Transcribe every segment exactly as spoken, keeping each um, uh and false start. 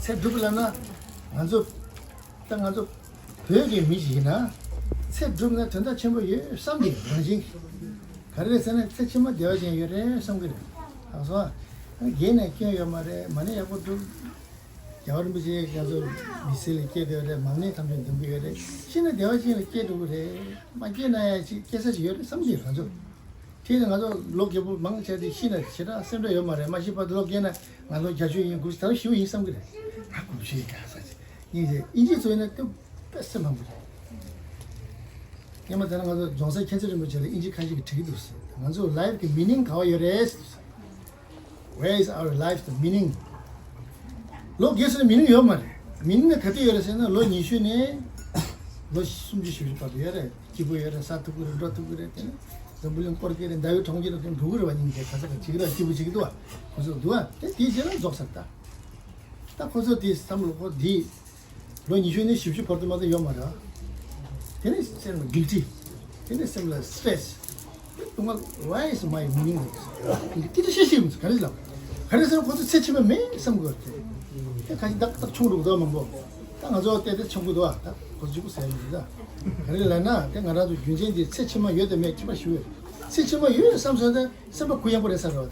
ཚེ་སྒྲུབ་ལབ་ན་ང་ཚོ་ད་ང་ཚོ་བོད་ཀྱི་མི་ཞིག་ཡིན་ན་ཚེ་སྒྲུབ་ན་དོན་དག་ཆེན་པོ་ཡོད་བསམ་གྱི་རང་བཞིན་གྱིས། ག་རེ་རེད་ཟེར་ན་ཚེ་ཕྱི་མ་བདེ་བ་ཅན་ཡོད་རེད་བསམ་གྱི་རེད། ཨ་སོ། དགེ་ནས་སྐྱོན་ཡོད་མ་རེད། མ་ཎི་ཡག་པོ་སྒྲུབ། རྒྱལ་བ་རིན་པོ་ཆེ་ང་ཚོ་མི་ཚེ་ལ་སྐྱེས་བསྡད་རེད། མ་ཎི་ཐམས་ཅད་འདོན་གྱི་ཡོད་རེད། ཤི་ན་བདེ་བ་ཅན་ལ་སྐྱེས་འགྲོ་གི་རེད། མ་སྐྱེས་ན་ཡང་ཅིག་སྐྱེ་ས་ཅིག་ཡོད་རེད་བསམ་གྱི་རེད་ང་ཚོ། དེ་ནི་ང་ཚོ་ལོ་རྒས་པོ་མང་ཆེ་དེ་ཤི་ན་ཞེ་དྲག་སེམས་ཁྲལ་ཡོད་མ་རེད། མ་ཤི་བར་དུ་ལོ་རྒས་ན་ང་ཚོ་བརྒྱད་ཅུ་ཡིན་དགུ་བཅུ་ད་ལོ་ཞེ་པོ་ཡིན་བསམ་གྱི་རེད། ཨ་དགུ་བཅུ་ཡིན་ཀྱང་ས་ཅིག་སྙིང་རྗེ། དབྱིན་ཇི་ཚོ་ཡིན་ན་དེ་དཔེ་སེམས་ཕམ་གྱི་རེད། སྔོན་མ་དེ་ན་ང་ཚོ་རྫོང་སར་མཁྱེན་བརྩེ་རིན་པོ་ཆེ་ལ་དབྱིན་ཇི་ཁ་ཤས་ཀྱིས་དྲིས་ཀྱི་འདུག་ཟེར། ང་ཚོ་life་གི་meaning་ག་བ་ཡོད་རེད། Where is our life the meaning? ལོ་རྒས་སོང་ན་meaning་ཡོད་མ་རེད། meaning་ནི་ག་དུས་ཡོད་རེད་ཟེར་ན་ལོ་ཉི་ཤུ་ནས་ལོ་སུམ་ཅུ་བཞི་བཅུ་བར་དུ་ཡོད་རེད། སྐྱིད་པོ་ཡོད་རེད། ཟ་ཐུབ་ཀྱི་རེད། འགྲོ་ཐུབ་ཀྱི་རེད། དེ་ནས་འཛམ་བུ་གླིང་སྐོར་སྐྱོད་རེད། ཟླ་བའི་གྲོང་ཁྱེར་ལ་འགྲོ་གི་རེད་བ། སྙིང་རྗེ། ག་ས་ག་བྱེད་ཀྱི་རེད། སྐྱིད་པོ་བྱེད་ཀྱི་འདུག་བ། ཁོ་ཚོ་འདུག་བ། དེ་དེའི་རྗེས་ལ་རྫོགས་ཚར་ད། ད་ཁོ་ཚོ་དེ་བསམ་བློ་ཁོ་དེ། ལོ་ཉི་ཤུ་ནས་བཞི་བཅུ་བར་དུ་མ་གཏོགས་ཡོད་མ་རེད། དེ་ནས་སེམས་ལ་guilty། དེ་ནས་སེམས་ལ་stress། སྡུག་བསྔལ། Where is my meaning? དེ་འདྲ་བཤད་ཤེས་མི་ཚོ་ག་རེ་ལབ། ག་རེ་ཟེར་ན་ཁོ་ཚོ་ཚེ་ཕྱི་མ་མེད་བསམ་དགོས་རེད། དེ་ཁ་ཤས་ཏག་ཏག་མཆོང་འགྲོ་གི་འདུག་མང་པོ། ད་ང་ཚོ་བལྟས་ཏེ་མཆོང་གི་འདུག་ཨ། ད་ཁོ་ཚོ་གཅིག་པུ་ཟེར་མི་འདུག་ད། ག་རེ་ལབ་ན་དེ་ང་རང་ཚོ་རྒྱུ་མཚན་དེ་ཚེ་ཕྱི་མ་ཡོད་དང་མེད་ཁྱད་པར་ཞུ་ཡོད། ཚེ་ཕྱི་མ་ཡོད་བསམ་སོང་ན་སེམས་པ་གུ་ཡངས་པོ་རེད་ས་རེད་བ་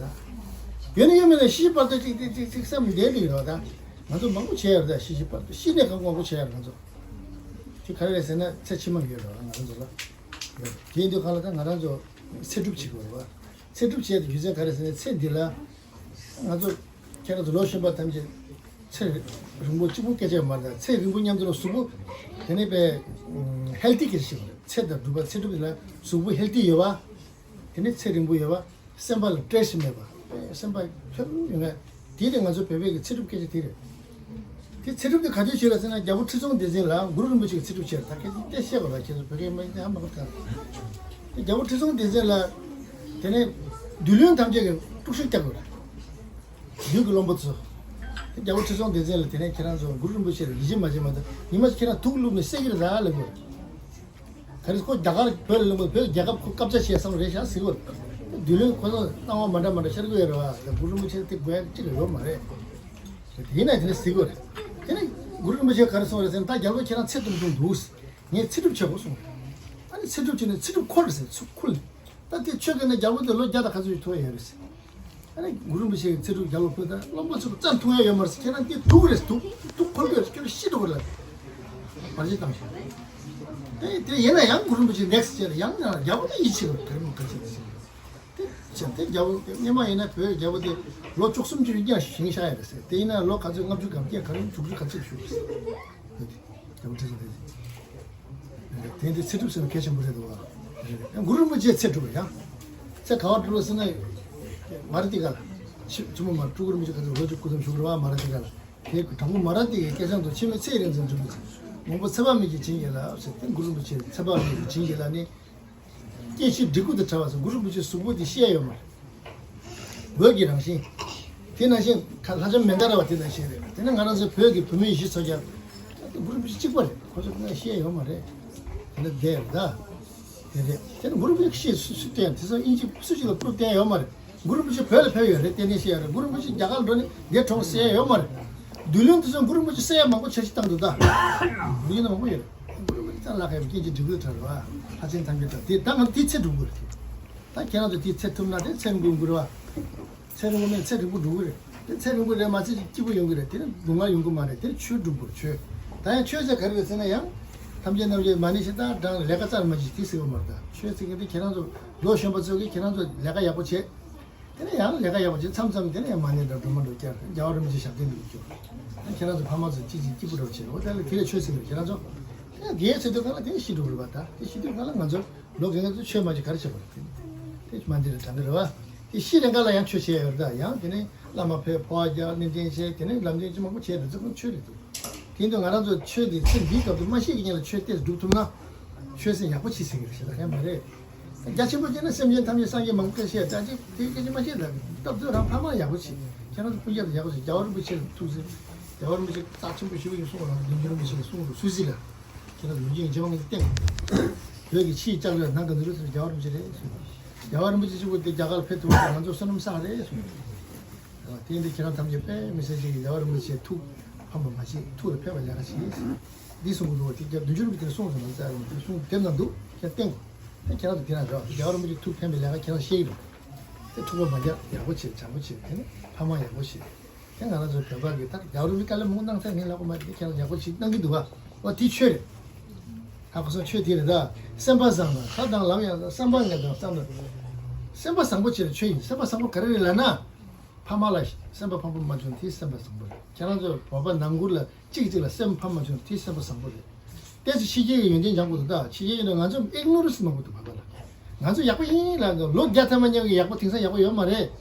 ད། ཡོད་ན་ཡོད་མེད་ལ་ཤི་བར་དུ་ཅིག་ཅིག་ཅིག་ཅིག་བསམ་བསྡད་འདུག་རེད་བ་ད། ང་ཚོ་མང་པོ་བྱས་ཡོད་རེད་ད། ཤི་ཤི་བར་དུ་ཤི་ནས་གང་མང་པོ་བྱས་ཡོད་རེད་ང་ཚོ། དེ་ག་རེ་རེད་ཟེར་ན་ཚེ་ཕྱི་མ་ཡོད་རེད་བ་ང་རང་ཚོ་ལ། དེ་ཡིན་དུས་གང་ལ་ད་ང་རང་ཚོ་ཚེ་སྒྲུབ་བྱེད་དགོས་རེད་བ། ཚེ་སྒྲུབ་བྱེད་དུ་རྒྱུ་མཚན་ག་རེ་ཟེར་ན་ཚེ་འདི་ལ། ང་ཚོ་ཁྱེད་རང་ཚོ་ལོ་གཞོན་པ་ཐམས་ཅད་ཚེ་རིང་པོ་གཅིག་པུ་སྐད་ཆ་མ་རེད། ཚེ་རིང་པོ་མཉམ་དུ་ལ་གཟུགས་པོ་དེ་ནས་པའི་healthy་གི་ཞིག་ཚེ་དང་སྒྲུབ་པ་ཚེ་སྒྲུབ་ལ་གཟུགས་པོ་healthy་ཡོད་པ། དེ་ནས་ཚེ་རིང་པོ་ཡོད་པ། སེམས་པ་ལ་སྟྲེ་སི་མེད་པ། སེམས་པ་ཕྱི་རུ་ཡོད་པ། དེ་དེ་ང་ཚོ་བོད་པའི་གི་ཚེ་སྒྲུབ་སྐད་ཆ་དེ་རེད། དེ་ཚེ་སྒྲུབ་དེ་ག་དུས་བྱེད་ལ་ཟེར་ན་རྒྱལ་པོ་ཁྲི་སྲོང་ལྡེ་བཙན་ལ་གུ་རུ་རིན་པོ་ཆེ་གི་ཚེ་སྒྲུབ་བྱེད་ད་སྐད་ཆ་དེ་བཤད་པ་ལ་ཁྱེད་ཚོ་བོད་སྐད་མ་ཡིན་ཧ་མ་གོ་ཐལ། དེ་རྒྱལ་པོ་ཁྲི་སྲོང་ལྡེ་བཙན་ལ་དེ་ནས་བདུད་བློན་ཐམས་ཅད་ཀྱི་དཀྲུག་ཤིང་རྒྱག་དགོས་རེད། བདུད་ཀྱི་བློན་པོ་ཚོ། དེ་རྒྱལ་པོ་ཁྲི་སྲོང་ལྡེ་བཙན་ལ་དེ་ནས་ཁྱེད་རང་ཚོ་གུ་རུ་རིན་པོ་ཆེ་ལ་ཡིད་ཆེས་མ་བྱེད་མ་ཐུབ་ཉི་མ་ཁྱེད་རང་དུག་བླུགས་ནས་བསད་ཀྱི་རེད་ད་ལབ་དགོས་རེད། ག་རེ་ཁོ་རྒྱ་གར་བོད་ལ་ལུང་པ་བོད་རྒྱལ་ཁབ་ཁོ་སྐབས་ཆ་བྱས་བསམ་རེད་ཤག་ཟེར་གོ། བདུད་བློན་ཁོ་ཚོ་སྣང་བ་མ་འདྲ་མ་འདྲ་ཤར་གི་ཡོད་རེད་བ། གུ་རུ་རིན་པོ་ཆེ་དེ་དགོས་ཡ་གཅིག་ཡོད་མ་རེད། དེ་ཡིན་ན་དེ་འདྲ་ཟེར་གོ་རེད། དེ་ནས་གུ་རུ་རིན་པོ་ཆེ་ག་རེ་གསུངས་རེད་ཟེར་ན་ད་རྒྱལ་པོ་ཁྱེད་རང་ཚེ་ཐུང་ཐུང་འདུག་ངས་ཚེ་སྒྲུབ་བྱེད་དགོས་གསུངས་རེད། ཨ་ནི་ཚེ་སྒྲུབ་བྱས་ནས་ཚེ་སྒྲུབ་འཁོར་ཟེར་ཚུར་འཁོར། ད་དེ་ཆོས་ག་ནས་རྒྱལ་པོ་དེ་ལོ་བརྒྱ་དང་ག་ཚོད་ཅིག་ཐུབ་ཡ་ཡོད་རེད་ཟེར། ཨ་ནི་གུ་རུ་རིན་པོ་ཆེ་གི་ཚེ་སྒྲུབ་རྒྱལ་པོ་ཕུལ་ད་བློན་པོ་ཚོ་རྩ་འཐུང་ཡ་ཡོད་མ་རེད་ཟེར། ཁྱེད་རང་དེ་སྡུག་རེད། སྡུག་སྡུག་འཁོར་གི་རེད། ཁྱེད་རང་ཤི་འགྲོ་གི་རེད། བར་ཆད་བཏང་ཤག་དེ་དེ་ཡིན་ན་ཡང་གུ་རུ་རིན་པོ་ཆེ་next་བྱས་ལ་ཡང་ཡང་རྒྱལ་པོ་ད་ཡིད་ཆེས་རེད། ག་རེ་མོ་ག་ཚོད་ཟེར། དེ་བྱས་དེ་རྒྱལ་པོ་དེ་སྔོན་མ་ཡིན་ན་བོད་རྒྱལ་པོ་དེ་ལོ་བཅུ་གསུམ་ཅུ་ཡིན་ཀྱང་ཞིང་ཤག་ཡ་རེད་ཟེར། དེ་ཡིན་ན་ལོ་ག་ཚོད་ལྔ་བཅུ་གམ་སྐྱེས་ག་རེ་དྲུག་ཅུ་ག་ཚོད་བཞུགས་རེད་ཟེར། དེ་འདྲ་ཚེ་སྒྲུབ་ཟེར་ན་གལ་ཆེན་པོ་རེད་འདུག་བ། གུ་རུ་རིན་པོ་ཆེ་ཚེ་སྒྲུབ་ཡང་། ཚེ་ག་བ་སྒྲུབ་ཟེར་ན། མ་ར་ཏི་ཀ་ལ། ཆི་ཆི་མོ་མ་སྤྲུལ་སྐུ་རིན་པོ་ཆེ་ག་ཚོད་ལོ་བཅུ་དགུ་ཙམ་བཞུགས་རེད་བ། མ་ར་ཏི་ཀ་ལ། དེ་དང་པོ་མ་ར་ཏི་ཀའི་སྐད་ཆ་དང་ཕྱི་མའི་ཚེ་ཡི་རིང་ཙམ་སྒྲུབ་པ་ཟེར། མང་པོ་ཚེ་དཔག་མེད་ཀྱིས་བྱིན་གྱིས་བརླབས་ཟེར། དེ་གུ་རུ་རིན་པོ་ཆེ་ཚེ་དཔག་མེད་ཀྱིས་བྱིན་གྱིས་བརླབས་ནས། སྐྱེ་ཤི་འབྲི་གུ་དང་བྲལ་བ་ཟེར། གུ་རུ་རིན་པོ་ཆེའི་གཟུགས་པོ་དེ་ཤི་ཡ་ཡོད་མ་རེད། འོད་ཀྱི་རང་བཞིན། དེ་ནང་བཞིན་ཁ་ལྷ་ལྕམ་མན་དཱ་ར་བ་དེ་ནང་བཞིན་རེད། དེ་ནི་ང་རང་ཚོའི་བོད་ཀྱི་བུད་མེད་བཞི་ཚོ་ཀྱང་གུ་རུ་རིན་པོ་ཆེ་གཅིག་པ་རེད། ཁོ་ཚོ་ང་ཤེས་ཡོད་མ་རེད། དེ་འདྲ་བསྡད་ཡོད་ད། དེ་རེད། དེ་ནི་གུ་རུ་རིན་པོ་ཆེ་ཤེས་སུ་སུ་བསྟན་དེ་ཚོ་དབྱིན་ཇི་སུ་གཅིག་ལ་པུ་རུབ་བསྟན་ཡོད་མ་རེད། གུ་རུ་རིན་པོ་ཆེ་བོད་ལ་ཕེབས་ཡོད་རེད། བསྟན་ནས་ཤེས་ཡོད་རེད། གུ་རུ་རིན་པོ་ཆེ་རྒྱ་གར་འགྲོ་ནས་འདིར་གྲོངས་ཟེར་ཡ་ཡོད་མ་རེད། བདུད་བློན་དེ་ཚོ་གུ་རུ་རིན་པོ་ཆེ་བསད་ཡ་མང་པོ་འཆར་གཞི་བཏང་འདུག་ད། བདུད་བློན་མང་པོ་ཡོད་རེད། གུ་རུ་རིན་པོ་ཆེ་ལ་ཁ་ཡོད་སྐྱེས་ཀྱི་འབྲས་བུ་དེ་བྲལ་བ། ལྷ་ཆེན་ཐམས་ཅད་དང་དེ་ད་ང་དེའི་ཚེ་སྒྲུབ་དགོས་རེད། ད་ཁྱེད་རང་ཚོ་དེའི་ཚེ་ཐུབ་ན་དེ་ཚེ་རིང་པོ་ཡོང་གི་རེད་བ། ཚེ་རིང་པོ་མེད་ཚེ་རིང་པོ་འགྲོ་གི་རེད། དེ་ཚེ་རིང་པོ་རེད་མ་ཚད་ཅིག་སྐྱིད་པོ་ཡོང་གི་རེད། དེ་ནི་སྡུག་བསྔལ་ཡོང་གི་མ་རེད། དེ་ནི་ཆོས་སྒྲུབ་དགོས་ཆོས། ད་ཡང་ཆོས་ཟེར་ག་རེ་རེད་ཟེར་ན་ཡང་། ཐམས་ཅད་རྣམས་ཀྱི་མ་ཎི་ཞེས་དང་གྲངས་ལས་ཀ་རྩར་མ་གྱིས་དེ་ཟེར་བ་མ་རེད། ད་ཆོས་ཟེར་མཁན་དེ་ཁྱེད་རང་ཚོ་ལོ་གཞོན་པ་ཚོ་གིས་ཁྱེད་རང་ཚོ་ལས་ཀ་ཡག་པོ་བྱེད། དེ་ནས་ཡང་ལས་ཀ་ཡག་པོ་བྱེད། མཚམས་མཚམས་དེ་ནས་ཡང་མ་ཎི་འདྲ་སྒྲོལ་མ་འདྲ་བསྐྱར་རྒྱལ་བ་རིན་པོ་ཆེ་ཞབས་བརྟན་འདུག་སྐྱོར། ཁྱེད་རང་ཚོ་ཕ་མ་ཚོ་ཅི་ཅི་སྐྱིད་པོ་འདྲ་བྱེད་རོགས། དེ་ལ་དེ་ལ་ཆོས་ཟེར་གི་རེད། ཁྱེད་རང་ཚོ་དེ་ལ་དེའི་ཚེ་དུས་གང་ལ་དེ་ཤི་འགྲོ་གི་རེད་པ། ད་དེ་ཤི་དུས་གང་ལ་ང་ཚོ་ལོ་རྒན་རྒན་ཚོ་ཆོས་མ་བྱེད་ག་རེ་བྱེད་པ་རེད། དེ་མ་འདི་རེད་དྲན་གི་རེད་པ། དེ་ཤི་རན་ག་ལ་ཡང་ཆོས་བྱེད་ཡོད་རེད། ད་ཡང་དེ་ནས་བླ་མ་ཕེབས་འཕོ་བ་རྒྱག་ནན་ཏན་བྱེད། དེ་ནས་ལམ་སྟོན་ཅི་མང་པོ་བྱེད་རེད། དེ་ཚོ་ཆོས་རེད་འདུག་དེ་ཡིན་དུས་ང་རང་ཚོ་ཆོས་འདི་ཚེ་འདིའི་སྐབས་དུ་མ་ཤེས་ཀྱི་ཉིན་ལ་ཆོས་དེ་སྒྲུབ་ཐུབ་ན་ཆོས་སེམས་ཡག་པོ་ཕྱི་ཟིན་གི་རེད་ཞེ་དྲག་ཡང་མ་རེད། རྒྱ་ཆེན་པོ་བྱས་ན་སེམས་ཅན་ཐམས་ཅད་སངས་རྒྱས་མང་པོ་སྐད་ཆ་བཤད། ད་ཅིག་དེ་སྐད་ཆ་མ་བཤད། ད་སྐབས་དུ་རང་ཕ་མ་ལ་ཡག་པོ་བྱེད། ཁྱེད་རང་ཚོ་སྤུན་ཀྱག་ལ་ཡག་པོ་བྱེད། རྒྱལ་བ་རིན་པོ་ཆེ་ལ་ཐུགས་ཟིན། རྒྱལ་བ་རིན་པོ་ཆེ་རྩ་ཆེན་པོ་ཞུ་གི་ཡིན་གསུང་རོགས། ལྡན་མིན་རིན་པོ་ཆེ་ལ་གསུང་རོགས་སུ་ཟིན་ལ། ཁྱེད་རང་ལུང་རྒྱུན་རྗེས་དབང་གིས་བསྟན། བོད་ཀྱི་ཕྱིའི་ལྕགས་རི་ནང་གི་ནུ་རུ་ཚོ་རྒྱལ་བ་རིན་པོ་ཆེ་རེད་གསུངས། རྒྱལ་བ་རིན་པོ་ཆེ་གཅིག་པུ་དེ་རྒྱ་གར་ཕེབས་ཐུབ་པ་ང་ཚོ་བསོད་ནམས་བསགས་རེད་གསུངས། དེ་འདི་ཁྱེད་རང་ཐམས་ཅད་དཔེ་མི་སྲིད་ཅིག་རྒྱལ་བ་རིན་པོ་ཆེ་ཐུགས་ ཕམ་པ་མ་བྱེད། ཐུགས་ལ་ཕན་པའི་ལས་ཀ་བྱེད། འདི་གསུང་གི་འདུག་བ། དེ་རྒྱབ་བདུན་ཅུ་རིམ་པའི་དེར་གསུངས་སོང་ན་ཙང་རུང་དེ་གསུང་དེབ་ནང་འདུག་ཁྱེད་བསྟན་དགོས། དེ་ཁྱེད་རང་ཚོ་དེ་རང་རེད་བ། དེ་རྒྱལ་བ་རིན་པོ་ཆེས་ཐུགས་ཕན་པའི་ལས་ཀ་ཁྱེད་རང་ཤེས་ཀྱི་རེད། དེ་ཐུག་པ་མ་རྒྱག་ཡག་པོ་བྱེད། བྱམས་པོ་བྱེད། དེ་ནི་ཕ་མ་ཡག་པོ་བྱེད། དེ་ང་རང་ཚོ་བོད་པ་གི་ད་རྒྱལ་བ་རིན་པོ་ཆེས་དཀའ་ལས་མང་པོ་གནང་ཚར། ངས་ལབ་དགོས་མ་རེད། དེ་ཁྱེད་རང་ཡག་པོ་བྱེད་གནང་གི་འདུག་བ། འོ་དེ་ཆོས་རེད། ཧ་གོ་སོང་། ཆོས་དེ་རེད་ད། སེམས་པ་བཟང་ན་ལྷ་དང་ལམ་ཡང་བཟང་། བསམ་པ་ངན་དང་བསམ་ན། སེམས་པ་བཟང་པོ་བྱེད་ན་ཆོས་ཡིན། སེམས་པ་བཟང་པོ་ག་རེ་རེད་ལབ་ན། ཕ་མ་ལ་སེམས་པ་ཕམ་པ་མ་བྱུང་དེ་སེམས་པ་བཟང་པོ་རེད། ཁྱེད་རང་ཚོ་བོད་པ་ནང་ཁུལ་ལ་གཅིག་གཅིག་ལ་སེམས་ཕམ་པ་མ་བྱུང་དེ་སེམས་པ་བཟང་པོ་རེད། ཏོག་ཙམ་ཕྱི་རྒྱལ་གྱི་ཡོན་ཏན་སྦྱང་དགོས་འདུག་ད་ཕྱི་རྒྱལ་ཡིན་ན་ང་ཚོ་ཨིག་ནོ་རེན་སི་མང་པོ་འདུག་བོད་པ་ལ། ང་ཚོ་ཡག་པོ་ཡིན་ལབ་འདུག་ལོ་བརྒྱ་ཐམ་པ་མཉམ་གྱི་ཡག་པོ་དེང་སང་ཡག་པོ་ཡོད་མ་རེད། དེ་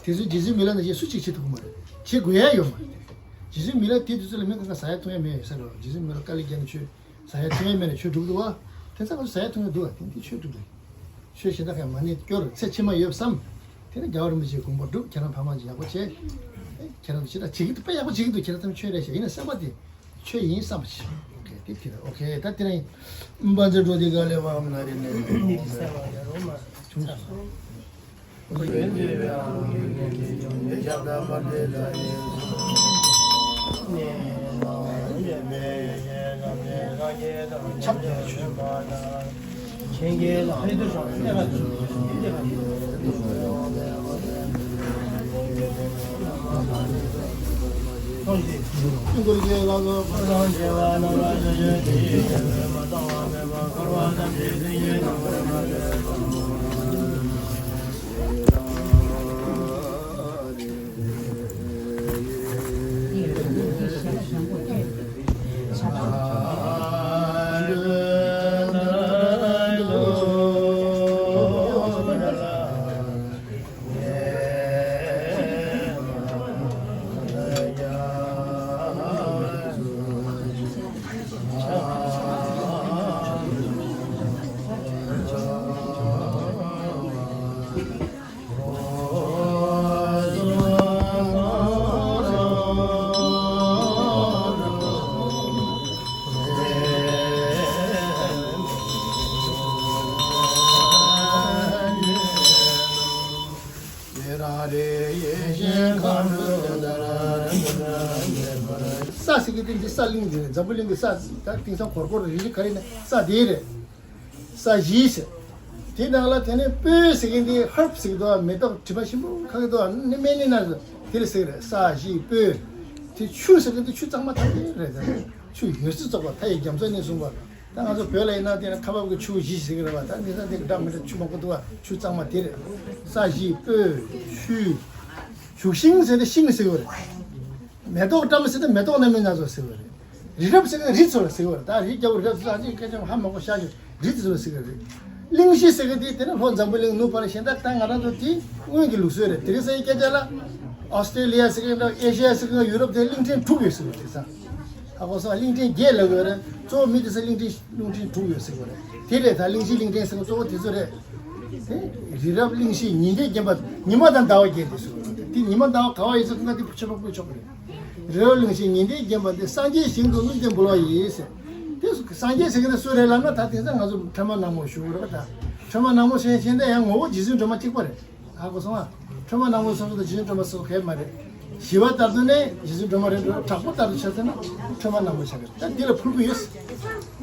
ཚོ་རྗེ་བཙུན་མི་ལ་ནང་བཞིན་སུ་གཅིག་བྱེད་ཐུབ་ཀྱི་མ་རེད། བྱེད་དགོས་ཡ་ཡོད་མ་རེད། རྗེ་བཙུན་མི་ལ་དེ་དུས་ཚོད་ལ་མི་གང་ག་ཟ་ཡ་འཐུང་ཡ་མེད་ཡོད་ས་རེད། རྗེ་བཙུན་མི་ལ་དཀའ་ལས་བརྒྱབ་ནས་ཆོས་ཟ་ཡ་འཐུང་ཡ་མེད་ནས་ཆོས་སྒྲུབ་འདུག་བ། དེང་སང་ང་ཚོ་ཟ་ཡ་འཐུང་ཡ་འདུག་བ། དེ་འདི་ཆོས་སྒྲུབ་རེད། ཆོས་གཞན་དག་ག་མ་ཎི་སྐྱོར། ཚེ་ཕྱི་མ་ཡོད་བསམ། དེ་ནས་རྒྱལ་བ་རིན་པོ་ཆེའི་དགོངས་པ་སྒྲུབ། ཁྱེད་རང་ཕ་མ་ཡག་པོ་བྱེད། ཁྱེད་རང་ཚོ་ཇི་ལྟར་བྱེད་ཀྱི་འདུག་དཔེ་ཡག་པོ་བྱེད་ཀྱི་འདུག་ཁྱེད་རང་ཚོ་ཆོས་རེད་ཤག་ཡིན་ན་བསམ་པ་དེ་ཆོས་ཡིན་བསམ་པ་བྱེད། ཨོ་ཁེ། དེ་དེ་རེད། ཨོ་ཁེ། ད་དེ་རིང་། པཉྩ་ཌོ་ཏི་ཀ་ལེ་བ་མ་ན་རེ་ནེ་བྱུང་སོང་། ས་ཟེར་གི་དེ་འདི་ས་གླིང་འདི་རེད། འཛམ་བུ་གླིང་གི་ས། ད་དེང་སང་གོར་གོར་རི་རི་ག་རེ་ནས་ས་དེ་རེད། ས་གཞི་ཟེར། དེ་ནང་ལ་དེ་ནས་སྤོས་ཟེར་གི་འདི་ཧརབ་ཟེར་གི་འདུག་མེ་ཏོག་དྲི་མ་ཞིམ་པོ་ཁ་གི་འདུག་ནི་སྨན་ནི་ན་དེ་ལ་ཟེར་གི་རེད། ས་གཞི་སྤོས། དེ་ཆུ་ཟེར་གི་འདི་ཆུ་གཙང་མ་ཐམས་ཅད་རེད། ཆུ་ཡོད་ཚད་བཙོག་པ་མཐའ་ཡས་རྒྱ་མཚོ་ནས་བཟུང་བ། ད་ང་ཚོ་བོད་ལ་ཡིན་ན་དེ་ཁ་འབབ་ཀྱི་ཆུ་བོ་གཞི་ཟེར་གི་རེད་བ། ད་དེང་སང་དེ་གི་འདྲ་མི་འདྲ་ཆུ་མང་པོ་འདུག་བ། ཆུ་གཙང་མ་དེ་རེད། ས་གཞི་སྤོས་ཆུ། བྱུག་ཤིང་ཟེར་ཏེ་ཤིང་ཟེར་གི་རེད། མེ་ཏོག་བཀྲམ་ཟེར་ཏེ་མེ་ཏོག་སྣ་མིན་སྣ་ཚོགས་ཟེར་གི་རེད། རི་རབ་ཟེར་གི་རི་ཚོ་ལ་ཟེར་གི་རེད། ད་རི་རྒྱལ་པོ་རི་རབ་ཟེར་ཏེ་སྐད་ཆ་ཧ་མ་གོ་ཤ་ཞིག་རི་ཚོ་ལ་ཟེར་གི་རེད། གླིང་བཞི་ཟེར་གི་དེ་དེ་ནི་ལྷོ་འཛམ་བུ་གླིང་ནུབ་བར་གཞན་དག་ད་ང་རང་ཚོ་དེ་སྔོན་གྱི་ལུགས་སྲོལ་རེད། དེ་རིང་སང་ཉིན་སྐད་ཆ་ལ་ཨོ་སི་ཀྲེ་ལི་ཡ་ཟེར་གི་རེད། ཨེ་ཤི་ཡ་ཟེར་གི་རེད། ཡུ་རོབ་དེ་གླིང་ཕྲན་དྲུག་ཡོད་ཟེར་གི་རེད། དེང་སང་། ཧ་གོ་སོང་། གླིང་ཕྲན་བརྒྱད་ལབ་དགོས་རེད། གཙོ་བོ་མི་དེ་ཚོ་གླིང་ཕྲན་གླིང་ཕྲན་དྲུག་ཡོད་ཟེར་གི་རེད། དེ་རེད། ད་གླིང་བཞི་གླིང་ཕྲན་ཟེར་གི་གཙོ་བོ་དེ་ཚོ་རེད། དེ་རི་རབ་གླིང་བཞི་ཉི་ཟླས་བརྒྱན་པ། ཉི་མ་དང་ཟླ་བ་བརྒྱན་ཏེ་ཟེར་གི་རེད། དེ་ཉི་མ་ཟླ་བ་ག་བ་ཡོད་ཚད་ཐུག་ན་དེ་ཆོས་པ་ཕུལ་ཆོག་གི་རེད། རི་རབ་གླིང་བཞི་ཉི་ཟླས་བརྒྱན་པ་འདི། སངས་རྒྱས་ཞིང་དུ་བློ་ཅན་འབུལ་བ་ཡིས་ཟེར། དེ་སངས་རྒྱས་ཟེར་གི་དེ་སུ་རེད་ལབ་ན། ད་དེང་སང་ང་ཚོ་ཁྲོས་མ་ནག་མོ་ཞུ་གི་རེད་པ། ད་ཁྲོས་མ་ནག་མོ་ཟེར་མཁན་དེ་ཡང་ངོ་བོ་རྗེ་བཙུན་སྒྲོལ་མ་གཅིག་པ་རེད། ཧ་གོ་སོང་ཨ། ཁྲོས་མ་ནག་མོ་སོ་སོ་དང་རྗེ་བཙུན་སྒྲོལ་མ་སོ་སོ་གས་མ་རེད། ཞི་བ་ལྟར་དུ་ནི་རྗེ་བཙུན་སྒྲོལ་མ་རེད་འགྲོ། དྲག་པོ་ལྟར་དུ་ཆ་ཟེར་ན་ཁྲོས་མ་ནག་མོ་ཆགས་རེད། ད་འདི་ལ་ཕུལ་དགོས་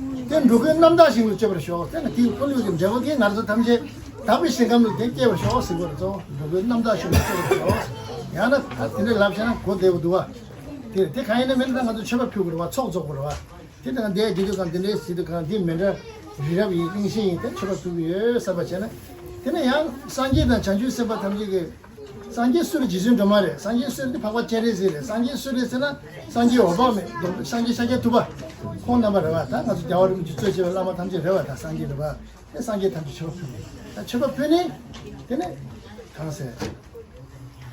ཡོད། དེ་འགྲོ་ཀུན་རྣམ་དག་ཞིང་དུ་སྤྱད་པར་ཤོག་ཟེར་ན། དེའི་ཁོར་ཡུག་གི་འབྲས་བུ་གིས་ང་ཚོ་ཐམས་ཅད་དག་པའི་ཞིང་ཁམས་ལ་དེ་སྐྱེ་བར་ཤོག་ཟེར་དགོས་རེད། གཙོ་བོ་འགྲོ་ཀུན་རྣམ་དག་ཞིང་དུ་སྤྱད་པར་ཤོག་ཡང་ན་ད་དེ་འདྲའི་ལབ་བྱས་ན་གོ་བདེ་པོ་འདུག་བ། དེ་དེ་གང་ཡིན་ན་མིན་ན་ང་ཚོ་མཆོད་པ་ཕུལ་དགོས་རེད་བ། ཚོགས་རྫོགས་དགོས་རེད་བ། དེ་དང་འདས་རྒྱུ་དུས་གང་དེ་འདྲའི་ཟེར་དུས་གང་འདི་མི་འདྲ། རི་རབ་ཡིན། གླིང་བཞི་ཡིན། དེ་མཆོད་པ་ཕུལ་གྱི་ཡོད་བསམ་པ་བྱས་ན། དེ་ནས་ཡང་སངས་རྒྱས་དང་བྱང་ཆུབ་སེམས་དཔའ་ཐམས་ཅད་ཀྱི། སངས་རྒྱས་སུ་རེད། རྗེ་བཙུན་སྒྲོལ་མ་རེད། སངས་རྒྱས་སུ་རེད། འདི་འཕགས་པ་སྤྱན་རས་གཟིགས་རེད། སངས་རྒྱས་སུ་རེད་ཟེར་ན། སངས་རྒྱས་འོད་དཔག་མེད། སངས་རྒྱས་ཤཱཀྱ་ཐུབ་པ། ཁོང་རྣམ་པ་རེད་བ། ད་ང་ཚོ་རྒྱལ་བ་རིན་པོ་ཆེ་གཙོ་བྱས་པའི་བླ་མ་ཐམས་ཅད་རེད་བ། ད་སངས་རྒྱས་རེད་བ། དེ་སངས་རྒྱས་ཐམས་ཅད་མཆོད་པ་ཕུལ་ནས། ད་མཆོད་པ་ཕུལ་ནས། དེ་ནས་གང་ཟེར།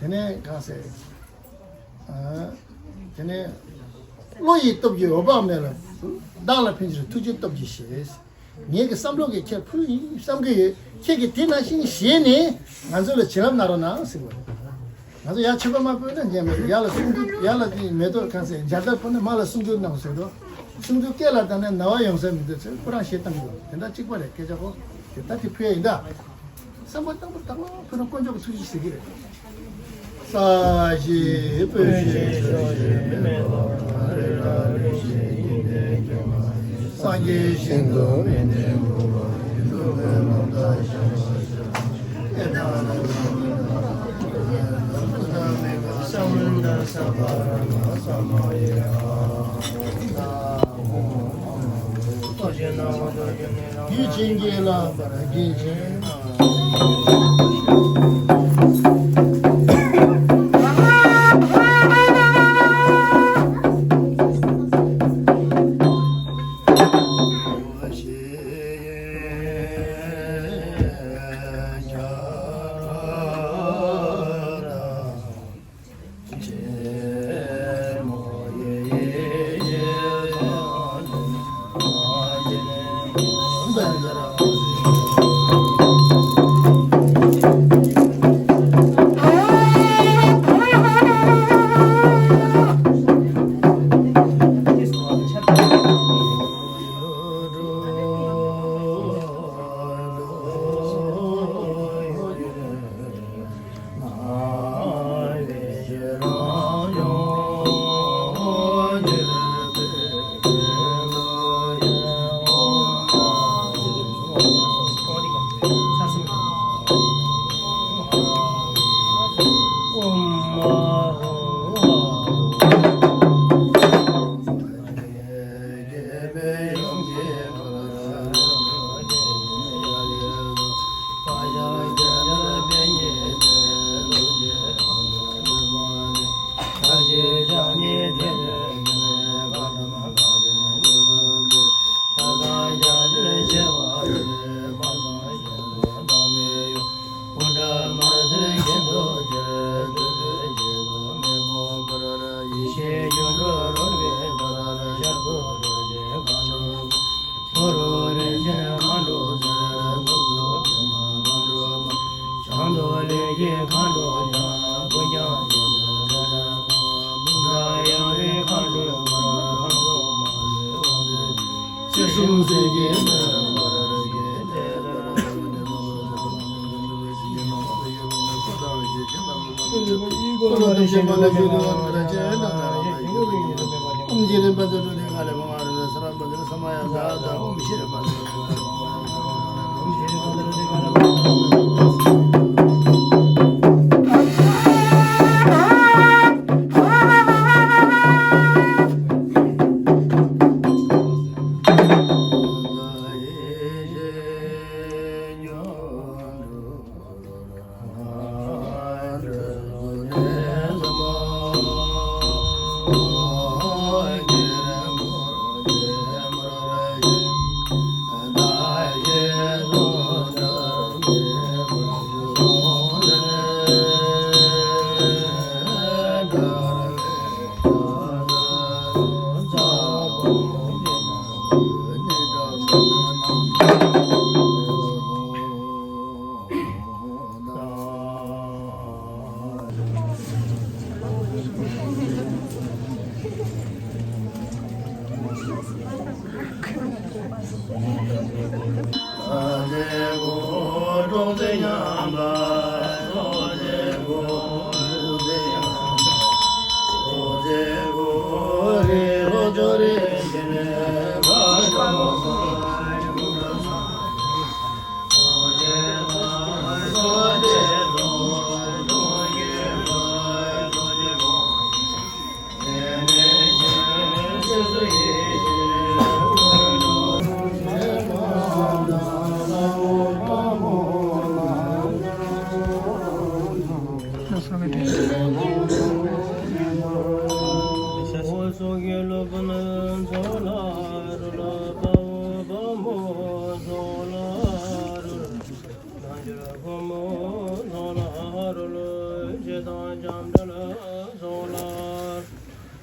དེ་ནས་གང་ཟེར། ཨ། དེ་ནས། བློ་ཡི་སྟོབས་ཀྱིས་འོད་དཔག་མེད་ལ། བདག་ལ་ཕན་ཕྱིར་ཐུགས་རྗེའི་སྟོབས་ཀྱིས་ཞེས། ངེད་ཀྱི་བསམ་བློ་གིས་ཁྱེད་ཕུལ་ཡིན་བསམ་གྱི་ཡོད། ཁྱེད་ཀྱིས་དེ་ནང་བཞིན་བཞེས་ནས་ང་ཚོ་ལ་བྱིན་རླབས་གནང་རོགས་གནང་ཟེར་བ་རེད། ང་ཚོ་ཡར་མཆོད་པ་མ་ཕུལ་ན་ཉན་མེད། ཡར་ལ་སྲུང་སྐྱོབ། ཡར་ལ་དེ་མེ་ཏོག་གང་ཟེར་མཇལ་དར་ཕུལ་ན་མར་ལ་སྲུང་སྐྱོབ་གནང་ཟེར་འདུག་སྲུང་སྐྱོབ་སྐེ་ལ་བཏང་ན་ན་བ་ཡོང་ས་མི་འདུག་ཟེར་ཁོ་རང་བཤད་བཏང་གི་འདུག་དེ་འདྲ་གཅིག་པ་རེད། སྐད་ཆ་ཁོ་དེ་ལྟ་དེ་ཕུལ་ཡ་ཡིན་ད། བསམ་པ་དང་པོ་དང་པོ་ཕུལ་ན་དཀོན་མཆོག་གི་ཐུགས་རྗེ་ཟེར་གི་རེད། ས་གཞི་སྤོས་ཤིང་ཆུ་ཡི་མེ་ཏོག་ ཀྱི་ཞིང་དུ་མི་འདྲེན་དགོས་པ་ཡིན་ལུགས་པའི་ལམ་ལྟར་བཞག་པ་ཞིག་ཡུལ་ཅན་གྱི་ལག་པར་གྱིས་བྱིན།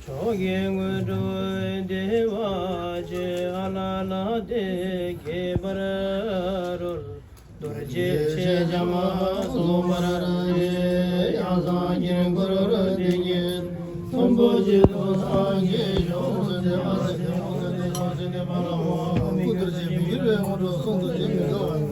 ཕྱོགས་ཀྱི་དངོས་གྲུབ་བདེ་བ་ཆེ། ཨ་ལ་ལ་དེ་ཁྱད་པར་རོལ། རྡོ་རྗེ་ཆེ་བྱམས་སོགས་མར་རེ། ཡང་སངས་རྒྱས་འཁོར་བདེ་གཤེགས་ཚོམ་བུ་གཅིག་ཏུ་སངས་རྒྱས་ཤོག །སེམས་ཅན་ཐམས་ཅད་ཀྱི་ཡོངས་སུ་བདེ་བ་ཆེ་ཁྱད་པར་རོལ། ཐུགས་རྗེ་ཆེ་མི་འགྱུར་བའི་དངོས་གྲུབ་གསུམ་དུ་བྱོན་པའི་སྐལ་བ།